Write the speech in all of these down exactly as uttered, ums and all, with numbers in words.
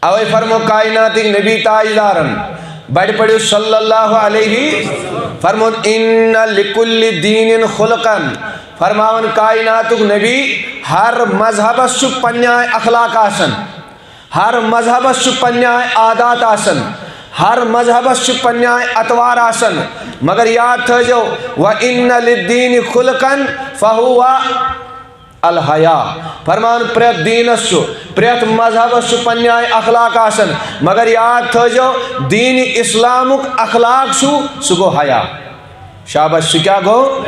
اوے فرمو کائناتٕکۍ نبی تاجدارن، بڑِ پڑھِو صلی اللہ علیہ، فرمون، "ان لکل دین خلقن"، فرماون کائناتُک نبی، ہر مذہبس چھُ پننہِ آیہِ اخلاق آسان، ہر مذہبس چھُ پننہِ آیہِ عادات آسان، ہر مذہبس چھُ پننہِ آیہِ اطوار آسان، مگر یاد تھٲیزیو، "و ان للدین خلقن فہو الحیا"۔ فرمان پرٛٮ۪تھ دیٖنَس چھُ، پرٛٮ۪تھ مذہبَس چھُ پننہِ آیہِ اخلاق آسان، مگر یاد تھٲیزیو، دیٖنِ اِسلامُک اخلاق چھُ، سُہ گوٚو حیا۔ شاباش، سُہ کیٛاہ گوٚو؟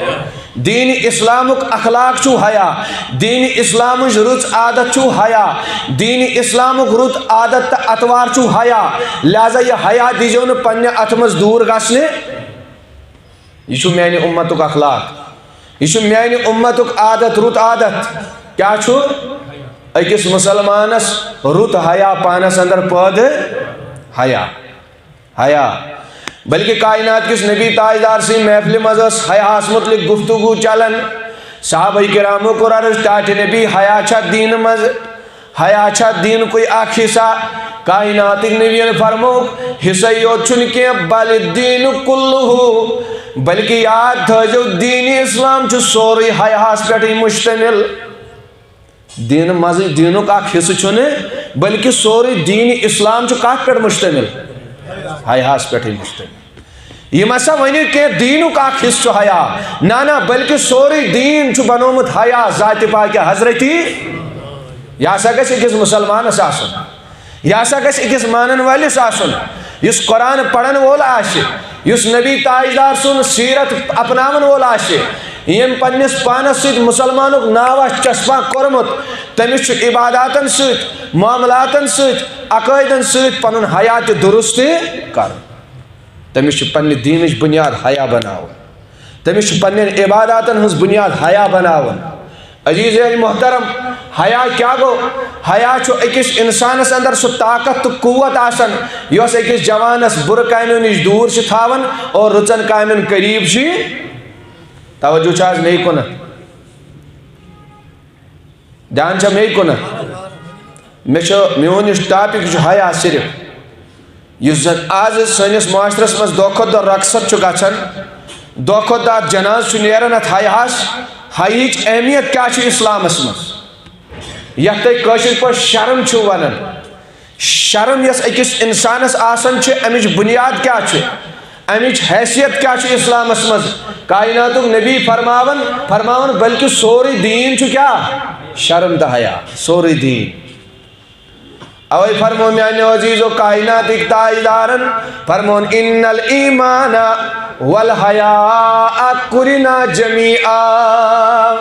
دیٖنِ اِسلامُک اخلاق چھُ حیا، دیٖنِ اِسلامٕچ رٕژ عادت چھُ حیا، دیٖنِ اِسلامُک رُت عادت تہٕ اطوار چھُ حیا۔ لہذا یہِ حیا دیٖزیو نہٕ پننہِ اَتھٕ منٛز دوٗر گژھنہِ۔ یہِ چھُ میانہِ اُمتُک اخلاق، یہِ چھُ میانہِ اُمتُک عادت، رُت عادت۔ کیٛاہ چھُ؟ أکِس مُسلمانس رُت حیا پانس اندر پٲدٕ، حیا، حیا۔ بلکہِ کائنات کِس نبی تاجدار سٕنٛدِ محفلہِ منٛز ٲس حیاہس مُتعلق گفتگو چلان۔ صحابہ کرامو کوٚر عرض، ٹاٹھہِ نبی، حیا چھا دیٖنہٕ منٛز؟ حیا چھا دیٖنکُے اکھ حصہ؟ کائناتٕکۍ نبیَن فرمووُکھ، حصے یوت چھُنہٕ کینٛہہ، بل الدین کلہ، بلکہِ یاد تھٲیزیو، دیٖنِ اسلام چھُ سورُے حیاہَس پٮ۪ٹھٕے مشتمل۔ دیٖنہٕ منٛزٕے دیٖنُک اکھ حصہٕ چھُنہٕ، بلکہِ سورُے دیٖنِ اسلام چھُ کتھ پٮ۪ٹھ مشتمل؟ حیاہَس پٮ۪ٹھٕے مشتمل۔ یِم ہسا ؤنِو کینٛہہ، دیٖنُک اکھ حصہٕ چھُ حیا۔ نہ، نہ، بلکہِ سورُے دیٖن چھُ بنومُت حیا، ذاتِ پاکہِ حضرتی۔ یہِ ہسا گژھِ أکِس مُسلمانس آسُن، یہِ ہسا گژھِ أکِس مانن وٲلِس آسُن، یُس قرآن پرن وول آسہِ، یُس نبی تاجدار سُنٛد سیرت اپناون وول آسہِ، ییٚمۍ پننِس پانس سۭتۍ مُسلمانُک ناو آسہِ چسپاں کوٚرمُت، تٔمِس چھُ عباداتن سۭتۍ، معاملاتن سۭتۍ، عقٲیدن سۭتۍ پنُن حیا تہِ درست کرُن۔ تٔمِس چھُ پننہِ دیٖنٕچ بُنیاد حیا بناوُن۔ تٔمِس چھُ پننٮ۪ن عباداتن ہٕنٛز بُنیاد حیا بناوُن۔ عزیز محترم، حیا کیٛاہ گوٚو؟ حیا چھُ أکِس اِنسانس اندر سُہ طاقت تہٕ قوت آسان، یۄس أکِس جوانس بُرٕ کامیو نِش دوٗر چھِ تھاوان اور رٕژن کامٮ۪ن قریب چھِ۔ توجہ چھا آز مے کُنتھ؟ دھیان چھا مے کُنتھ؟ مےٚ چھُ، میون یُس ٹاپک چھُ حیا صرف، یُس زن آز سٲنِس معاشرس منٛز دۄہ کھۄتہٕ دۄہ رۄخصت چھُ گژھان، دۄہ کھۄتہٕ دۄہ اتھ جناز چھُ نیران اتھ حیاہس۔ حیہٕچ اہمیت کیٛاہ چھِ اسلامس منٛز، یتھ تُہۍ کٲشِر پٲٹھۍ شرم چھِو ونان؟ شرم یۄس أکِس انسانس آسان چھِ، امِچ بنیاد کیٛاہ چھِ؟ امِچ حیثیت کیٛاہ چھِ اسلامس منٛز؟ کائناتُک نبی فرماوان، فرماوان، بلکہِ سورُے دیٖن چھُ کیٛاہ؟ شرم تہٕ حیا، سورُے دیٖن۔ اوے فرمو میانیو عزیزو کائناتٕکۍ تاجدارن، فرمون، "ان الایمان والحیاء قرنا جمیعا"۔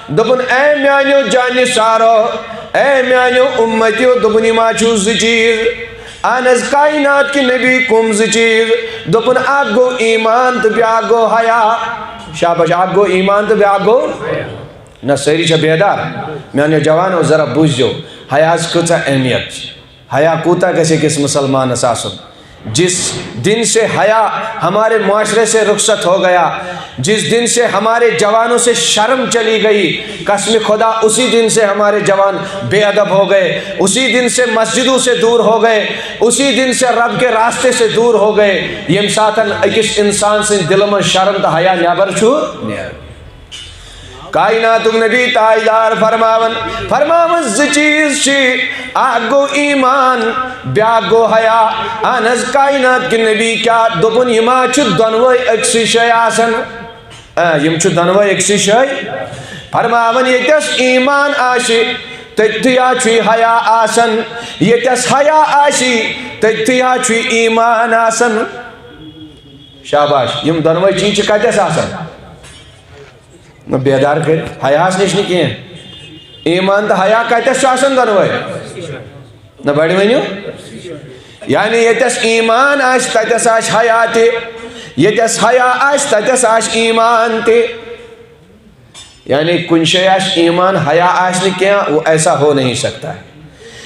دوٚپُن، اے میانیو جانہِ سارو، اے میانیو اُمتیو، دوٚپُن، یِم ہا چھِو زٕ چیٖز۔ اہن حظ، کائنات کہِ نبی، کُم زٕ چیٖز؟ دوٚپُن، اکھ گوٚو ایمان تہٕ بیٛاکھ گوٚو حیا۔ شاباش، اکھ گوٚو ایمان تہٕ بیٛاکھ گوٚو، نہ، سٲری چھا بیدار؟ میانیو جوانو، ذرا بوٗزِو، حیاہس کۭژاہ اہمیت چھِ۔ حیا کوٗتاہ گژھِ أکِس مُسلمانس آسُن؟ جس دن سے حیا ہمارے معاشرے سے رخصت ہو گیا، جس دن سے ہمارے جوانوں سے شرم چلی گئی، قسم خدا، اسی دن سے ہمارے جوان بے ادب ہو گئے، اسی دن سے مسجدوں سے دور ہو گئے، اسی دن سے رب کے راستے سے دور ہو گئے۔ ییٚمہِ ساتن أکِس انسان سٕنٛدِ دِلہٕ منٛز شرم تہٕ حیا نٮ۪بر چھُ نیران۔ کائناتُک نبی تاجدار فرماوان، فرماوان، زٕ چیٖز چھِ، اکھ گوٚو ایمان، بیٛاکھ گوٚو حیا۔ اہن حظ، کائنات کہِ نبی کیٛاہ دوٚپُن، یِم ہا چھِ دۄنوَے أکسٕے جایہِ آسان۔ آ، یِم چھِ دۄنوَے أکسٕے جایہِ۔ فرماوان، ییٚتٮ۪س ایمان آسہِ، تٔتھی ہا چھُ حیا آسان، ییٚتٮ۪س حیا آسہِ، تٔتھی ہا چھُ ایمان آسان۔ شاباش، یِم دۄنوَے چیٖز چھِ کَتٮ۪س آسان؟ نہ، بیدار کٔرِتھ، حیاہَس نِش نہٕ کینٛہہ۔ ایمان تہٕ حیا کَتٮ۪س چھُ آسان دۄنوَے؟ نہ، بَڑِ ؤنِو۔ یعنی ییٚتٮ۪س ایمان آسہِ، تَتٮ۪س آسہِ حیا تہِ۔ ییٚتٮ۪س حیا آسہِ، تَتٮ۪س آسہِ ایمان تہِ۔ یعنی کُنہِ جایہِ آسہِ ایمان، حیا آسہِ نہٕ کینٛہہ، وہ ایسا ہو نہیں سکتا ہے۔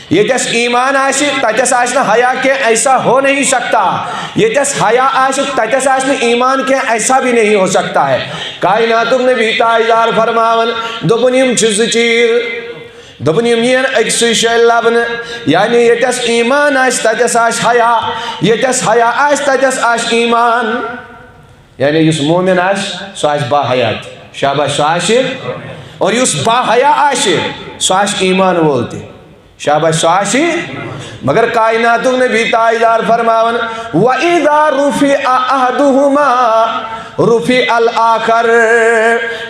ییٚتٮ۪س ایمان آسہِ، تَتٮ۪س آسہِ نہٕ حیا کینٛہہ، ایسا ہو نہیں سکتا۔ ییٚتٮ۪س حیا آسہِ، تَتٮ۪س آسہِ نہٕ ایمان کینٛہہ، ایسا بھی نہیں ہو سکتا ہے۔ کائناتُک نبی تاجدار فرماوان، دوٚپُن، یِم چھِ زٕ چیٖز۔ دوٚپُن، یِم یِن أکسٕے جایہِ لبنہٕ، یعنی ییٚتٮ۪س ایمان آسہِ، تتٮ۪س آسہِ حیا، ییٚتٮ۪س حیا آسہِ، تتٮ۪س آسہِ ایمان۔ یعنی یُس مومن آسہِ، سُہ آسہِ با حیا تہِ۔ شاباش، سُہ آسہِ۔ اور یُس با حیا آسہِ، سُہ آسہِ ایمان وول تہِ۔ شاباش، سُہ آسہِ۔ مگر کائناتُک نبی تاجدار فرماوان، "وَإِذَا رُفِعَ أَحَدُهُمَا رُفِعَ الْآخَرُ"۔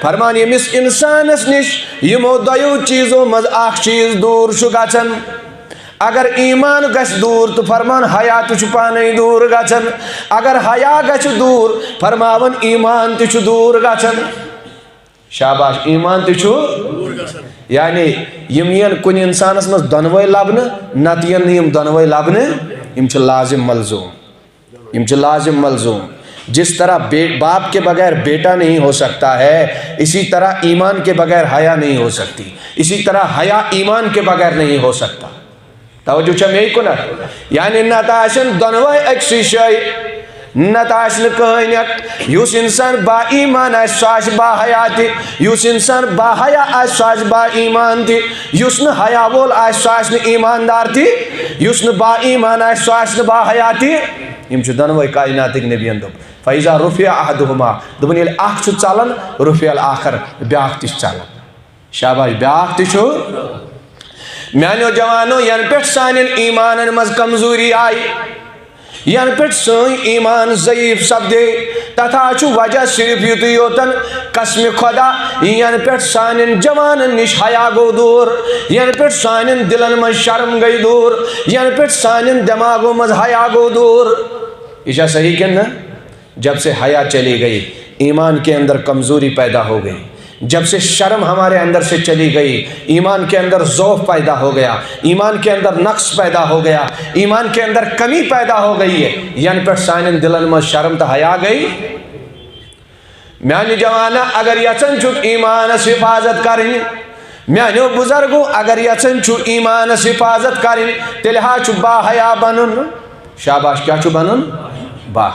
فرمان، ییٚمِس اِنسانَس نِش یِمو دۄیو چیٖزو منٛز اکھ چیٖز دوٗر چھُ گژھان، اگر ایمان گژھِ دوٗر تہٕ فرمان حیا تہِ چھُ پانے دوٗر گژھان، اگر حیا گژھِ دوٗر فرماوان ایمان تہِ چھُ دوٗر گژھان۔ شاباش، ایمان تہِ چھُ۔ یعنی یِم یِن کُنہِ اِنسانَس منٛز دۄنوَے لبنہٕ، نتہٕ یِن نہٕ یِم دۄنوَے لبنہٕ، یِم چھِ لازم ملزوم۔ یِم چھِ لازم ملزوم۔ جس طرح بے-، باپ کے بغیر بیٹا نہیں ہو سکتا ہے، اسی طرح ایمان کے بغیر حیا نہیں ہو سکتی، اسی طرح حیا ایمان کے بغیر نہیں ہو سکتا۔ توجہ چھا مے کُنتھ؟ یعنی نتہٕ آسن دۄنوَے أکسٕے جایہِ، نتہٕ آسہِ نہٕ کٕہٕنۍ اکھ۔ یُس انسان با ایمان آسہِ، سُہ آسہِ با حیا تہِ۔ یُس انسان با حیا آسہِ، سُہ آسہِ با ایمان تہِ۔ یُس نہٕ حیا وول آسہِ، سُہ آسہِ نہٕ ایماندار تہِ۔ یُس نہٕ با ایمان آسہِ، سُہ آسہِ نہٕ با حیا تہِ۔ یِم چھِ دۄنوَے کائناتٕکۍ نبیَن دوٚپ، "فَإِذَا رُفِعَ أَحَدُهُمَا"، دوٚپُن، ییٚلہِ اکھ چھُ ژلان، "رُفِعَ الْآخَرُ"، بیٛاکھ تہِ چھُ ژلان۔ شاباش، بیٛاکھ تہِ چھُ۔ میانیو جوانو، ینہٕ پٮ۪ٹھ سانٮ۪ن ایمانن منٛز کمزوری آیہِ، ینہٕ پٮ۪ٹھ سٲنۍ ایمان ضعیف سپدے، تتھ ہا چھُ وجہ صرف یُتُے یوتن، قسمِ خدا، ینہٕ پٮ۪ٹھ سانٮ۪ن جوانن نِش حیا گوٚو دوٗر، ینہٕ پٮ۪ٹھ سانٮ۪ن دِلن منٛز شرم گٔے دوٗر، ینہٕ پٮ۪ٹھ سانٮ۪ن دٮ۪ماغو منٛز حیا گوٚو دوٗر۔ یہِ چھا صحیح کِنہٕ نہ؟ جب سے حیا چلی گئی، ایمان کے اندر کمزوری پیدا ہو گئی۔ جب سے شرم ہمارے اندر سے چلی گئی، ایمان کے اندر ضعف پیدا ہو گیا، ایمان کے اندر نقص پیدا ہو گیا، ایمان کے اندر کمی پیدا ہو گئی ہے۔ ینہٕ پٮ۪ٹھ سانٮ۪ن دِلن منٛز شرم تہٕ حیا گٔے۔ میانہِ جوانا، اگر یژھان چھُکھ ایمانس حفاظت کرٕنۍ، میانیو بزرگو، اگر یژھان چھُ ایمانس حفاظت کرٕنۍ، تیٚلہِ ہا چھُ با حیا بنُن۔ شاباش، کیٛاہ چھُ بنُن؟ با